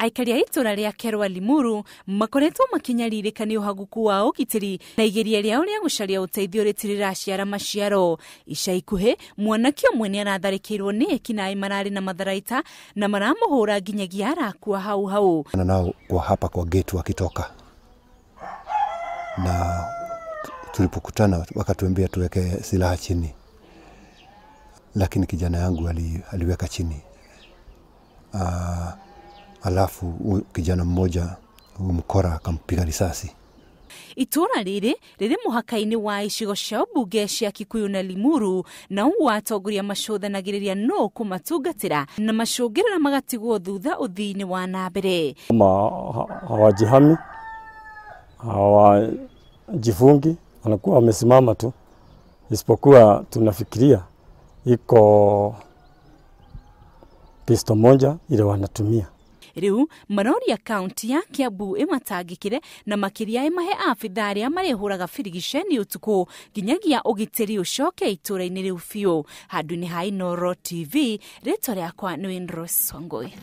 Aikari a itũra rĩa Kerwa Limuru makoretwo makinyarirĩka nĩ ũhaguku wa ũgitĩri na igeria rĩao rĩa gũcaria ũteithio rĩtirĩraciara maciaro. Ica ikuhĩ mwanake ũmwe nĩ aratharĩkĩirwo nĩ ekinaĩ mararĩ na matharaita na maramũhũra nginyagia arakua hau hau. Na nao kwa hapa kwa gate wakitoka, na tulipokutana wakatuambia tuweke silaha chini, lakini kijana yangu aliweka chini. Alafu kijana mmoja mkora akampiga risasi. Itũra rĩrĩ rĩrĩ mũhaka-inĩ wa icigo cia ũmbunge cia Kikuyu na Limuru, na ũguo atongoria macũthanagĩrĩria nũ kũmatungatĩra na macũngĩrĩra magatigwo thutha ũthii-inĩ wa na mbere. Hawajihami, hawajifungi, wanakuwa wamesimama tu, isipokuwa tunafikiria iko pisto moja ile wanatumia. Riu maroria kaunti ya Kiambu ĩmatangĩkĩre na makĩria ĩmahe abithaa arĩa marĩhũraga birigiceni ũtukũ nginyagia ũgitĩri ũcoke itũra-inĩ rĩu biũ. Handũ-inĩ ha Inooro TV, rĩtwa rĩakwa nĩ Winrose Wangui.